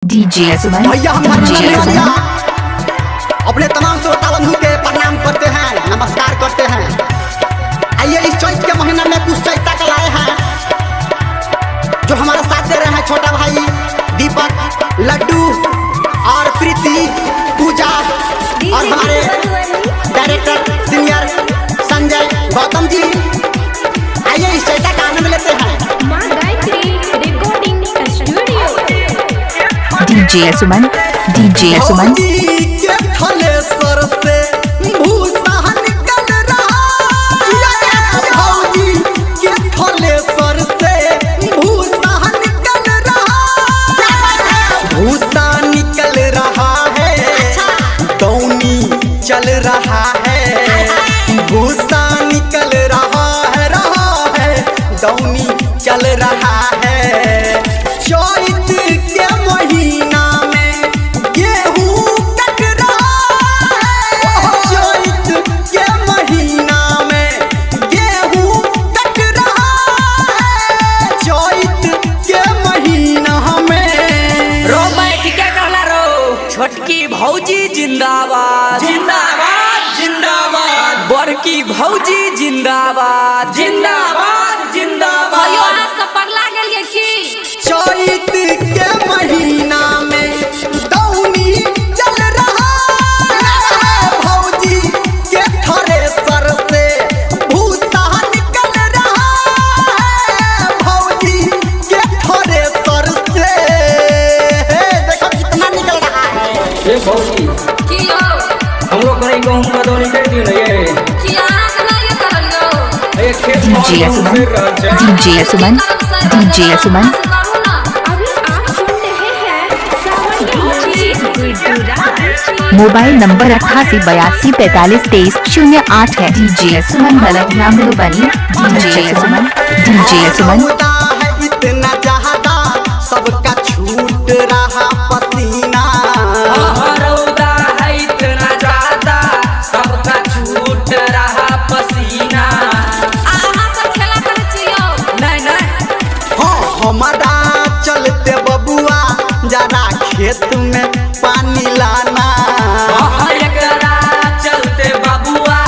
DJ Suman, भैया हम DJ Dharmendra Suman, भैया अपने तमाम श्रोता बंधु के प्रणाम करते हैं, नमस्कार करते हैं। आइए इस चैत के महीना में कुछ चैता का लाए हैं जो हमारा साथ दे रहे हैं छोटा भाई दीपक, लड्डू और प्रीति, पूजा और हमारे डायरेक्टर सीनियर संजय गौतम जी। आइए इस चैता का आनंद लेते हैं। माँ Gayatri recording studio. DJ Suman, DJ Suman, भौजी के थलेसर से भूसा निकल रहा है। भौजी के थलेसर से भूसा निकल रहा है। भूसा निकल रहा है, दौनी चल रहा है। भूसा निकल रहा है, रहा है, दौनी चल रहा है। चैत के महीना में गेहूं कट रहा है। चैत के महीना में गेहूं कट रहा है। चैत के महीना में रो बैठ के कहला रो, छोटकी भौजी जिंदाबाद जिंदाबाद जिंदाबाद, बड़की भौजी जिंदाबाद जिंदाबाद जिंदाबाद। अयो अहाँ सब पगला गेलियै की? चैत के महीना में दौनी चल रहा है। भौजी के थ्रेसर से भूसा निकल रहा है। भौजी के थ्रेसर से देखो कितना निकल रहा है। ए भौजी, की यौ? हमरो कहीं गहूम का दौनी कर दियो ने ये। की अहाँके नहि करल यौ? ए खेत में डीजे गहूम सुमन, सड़ रहल छै। डीजे सुमन, डीजे सुमन, करू ना। अभी आप सुन रहे हैं सावन की मोबाइल नंबर 88 82 45 23 08 है। DJ Suman Malhiya Madhubani, DJ Suman, DJ Suman. होता है इतना ज्यादा, सबका छूट रहा पसीना। हाँ, रौदा है इतना ज्यादा, सबका छूट रहा पसीना। अहाँ सब खेला करै छी यौ? नहीं नहीं। हाँ, हमारा चलते बबुआ जरा खेत में पानी लाना। हाँ, एकरा चलते बबुआ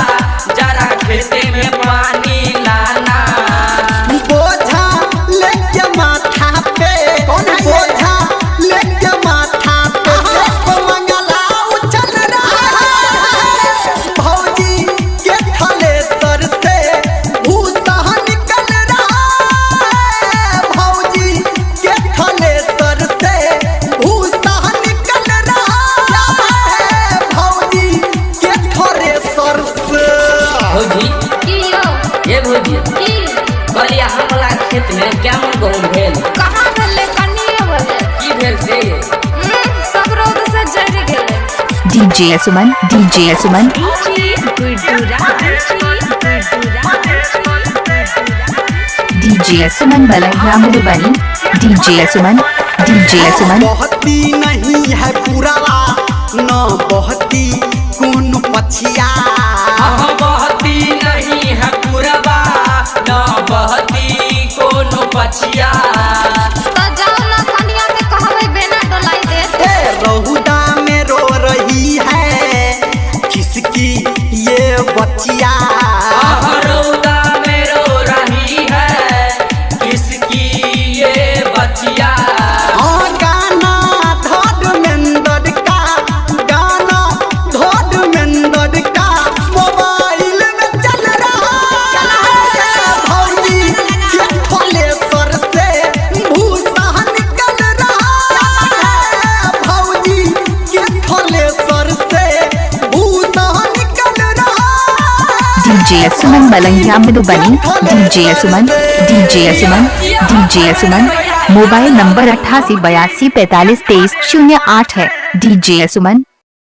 जरा खेते में पानी लाना। बोझा लेके माथा पे, बोझा लेके माथा पे देखो मंगला उछल रहा है। भौजी के थलेसर से भूसा निकल रहा है। भौजी के थलेसर से भूसा निकल रहा है। भौजी के थ्रेसर से। भौजी, की यौ? ए भौजी, की? कहलियै हमरा खेत में क्या मन गहूम भेल? कहाँ भेलै? कनिए भेलै। की भेल से? सब रौद से जरि गेलै। DJ Suman, DJ Suman, DJ Suman Malhiya Madhubani, DJ Suman, DJ Suman, बहती नहीं है पुरवा न बहती कोनो पछिया। हाँ, बहती नहीं है पुरवा न बहती कोनो पछिया। तऽ जाउ ने कनिया के कहबै, बेना डोलाई देत। ए रहुदा में रो रही है किसकी ये बच्चिया? हाँ, रौदा में रो रही है किसकी ये बचिया? हाँ, गाना धर्मेंद्र का, गाना धर्मेंद्र का मोबाइल में चल रहा है। भौजी के थलेसर से भूसा निकल रहा है। भौजी के थलेसर से भूसा निकल रहा है। DJ Suman Malhiya Madhubani, DJ Suman, DJ Suman, DJ Suman. Mobile number 88 82 45 23 08 है। DJ Suman.